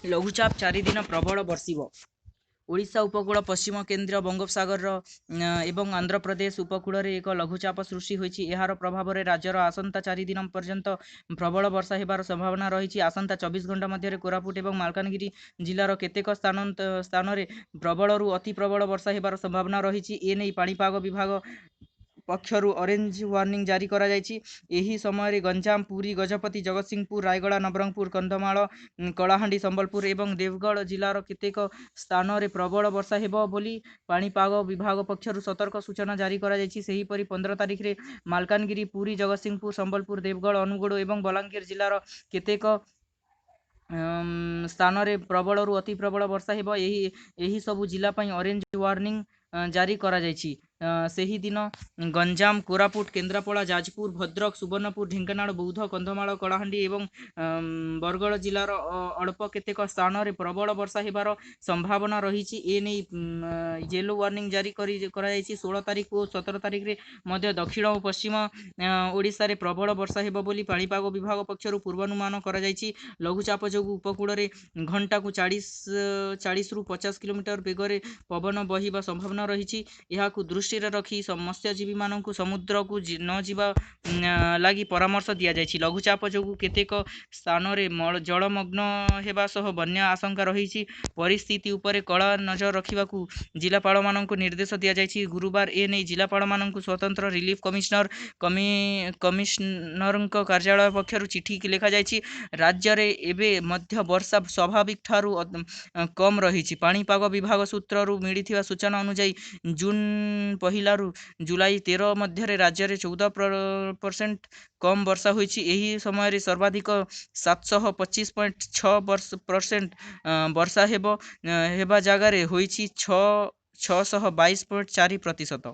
ଲଘୁଚାପ 4 ଦିନ ପ୍ରବଳ ବର୍ଷିବ। ଓଡ଼ିଶା ଉପକୂଳ, ପଶ୍ଚିମ କେନ୍ଦ୍ରୀୟ ବଙ୍ଗୋପସାଗର ଏବଂ ଆନ୍ଧ୍ରପ୍ରଦେଶ ଉପକୂଳରେ ଏକ ଲଘୁଚାପ ସୃଷ୍ଟି ହୋଇଛି। ଏହାର ପ୍ରଭାବରେ ରାଜ୍ୟର ଆସନ୍ତା 4 ଦିନ ପର୍ଯ୍ୟନ୍ତ ପ୍ରବଳ ବର୍ଷା ହେବାର ସମ୍ଭାବନା ରହିଛି। ଆସନ୍ତା 24 ଘଣ୍ଟା ମଧ୍ୟରେ କୋରାପୁଟ ଏବଂ ମାଲକାନଗିରି ଜିଲ୍ଲାର କେତେକ ସ୍ଥାନରେ ପ୍ରବଳରୁ ଅତି ପ୍ରବଳ ବର୍ଷା ହେବାର ସମ୍ଭାବନା ରହିଛି। ଏ ନେଇ ପାଣିପାଗ ବିଭାଗ ପକ୍ଷରୁ ଅରେଞ୍ଜ ୱାର୍ଣ୍ଣିଂ ଜାରି କରାଯାଇଛି। ଏହି ସମୟରେ ଗଞ୍ଜାମ, ପୁରୀ, ଗଜପତି, ଜଗତସିଂହପୁର, ରାୟଗଡ଼ା, ନବରଙ୍ଗପୁର, କନ୍ଧମାଳ, କଳାହାଣ୍ଡି, ସମ୍ବଲପୁର ଏବଂ ଦେବଗଡ଼ ଜିଲ୍ଲାର କେତେକ ସ୍ଥାନରେ ପ୍ରବଳ ବର୍ଷା ହେବ ବୋଲି ପାଣିପାଗ ବିଭାଗ ପକ୍ଷରୁ ସତର୍କ ସୂଚନା ଜାରି କରାଯାଇଛି। ସେହିପରି 15 ତାରିଖରେ ମାଲକାନଗିରି, ପୁରୀ, ଜଗତସିଂହପୁର, ସମ୍ବଲପୁର, ଦେବଗଡ଼, ଅନୁଗୋଳ ଏବଂ ବଲାଙ୍ଗୀର ଜିଲ୍ଲାର କେତେକ ସ୍ଥାନରେ ପ୍ରବଳରୁ ଅତି ପ୍ରବଳ ବର୍ଷା ହେବ। ଏହିସବୁ ଜିଲ୍ଲା ପାଇଁ ଅରେଞ୍ଜ ୱାର୍ଣ୍ଣିଂ ଜାରି କରାଯାଇଛି। ସେହିଦିନ ଗଞ୍ଜାମ, କୋରାପୁଟ, କେନ୍ଦ୍ରାପଡ଼ା, ଯାଜପୁର, ଭଦ୍ରକ, ସୁବର୍ଣ୍ଣପୁର, ଢେଙ୍କାନାଳ, ବୌଦ୍ଧ, କନ୍ଧମାଳ, କଳାହାଣ୍ଡି ଏବଂ ବରଗଡ଼ ଜିଲ୍ଲାର ଅଳ୍ପ କେତେକ ସ୍ଥାନରେ ପ୍ରବଳ ବର୍ଷା ହେବାର ସମ୍ଭାବନା ରହିଛି। ଏ ନେଇ ୟେଲୋ ୱାର୍ଣ୍ଣିଂ ଜାରି କରାଯାଇଛି। 16 ତାରିଖ ଓ 17 ତାରିଖରେ ମଧ୍ୟ ଦକ୍ଷିଣ ଓ ପଶ୍ଚିମ ଓଡ଼ିଶାରେ ପ୍ରବଳ ବର୍ଷା ହେବ ବୋଲି ପାଣିପାଗ ବିଭାଗ ପକ୍ଷରୁ ପୂର୍ବାନୁମାନ କରାଯାଇଛି। ଲଘୁଚାପ ଯୋଗୁଁ ଉପକୂଳରେ ଘଣ୍ଟାକୁ 40ରୁ 50 କିଲୋମିଟର ବେଗରେ ପବନ ବହିବା ସମ୍ଭାବନା ରହିଛି। ଏହାକୁ ଦୃଷ୍ଟିରେ ରଖି ମତ୍ସ୍ୟଜୀବୀମାନଙ୍କୁ ସମୁଦ୍ରକୁ ନ ଯିବା ଲାଗି ପରାମର୍ଶ ଦିଆଯାଇଛି। ଲଘୁଚାପ ଯୋଗୁଁ କେତେକ ସ୍ଥାନରେ ଜଳମଗ୍ନ ହେବା ସହ ବନ୍ୟା ଆଶଙ୍କା ରହିଛି। ପରିସ୍ଥିତି ଉପରେ କଡ଼ା ନଜର ରଖିବାକୁ ଜିଲ୍ଲାପାଳମାନଙ୍କୁ ନିର୍ଦ୍ଦେଶ ଦିଆଯାଇଛି। ଗୁରୁବାର ଏ ନେଇ ଜିଲ୍ଲାପାଳମାନଙ୍କୁ ସ୍ୱତନ୍ତ୍ର ରିଲିଫ କମିଶନରଙ୍କ କାର୍ଯ୍ୟାଳୟ ପକ୍ଷରୁ ଚିଠି ଲେଖାଯାଇଛି। ରାଜ୍ୟରେ ଏବେ ମଧ୍ୟ ବର୍ଷା ସ୍ୱାଭାବିକଠାରୁ କମ୍ ରହିଛି। ପାଣିପାଗ ବିଭାଗ ସୂତ୍ରରୁ ମିଳିଥିବା ସୂଚନା ଅନୁଯାୟୀ, ଜୁନ୍ 1ରୁ ଜୁଲାଇ 13 ମଧ୍ୟରେ ରାଜ୍ୟରେ 14% କମ୍ ବର୍ଷା ହୋଇଛି। ଏହି ସମୟରେ ସର୍ବାଧିକ 725.6% ବର୍ଷା ହେବା ଜାଗାରେ ହୋଇଛି 622.4%।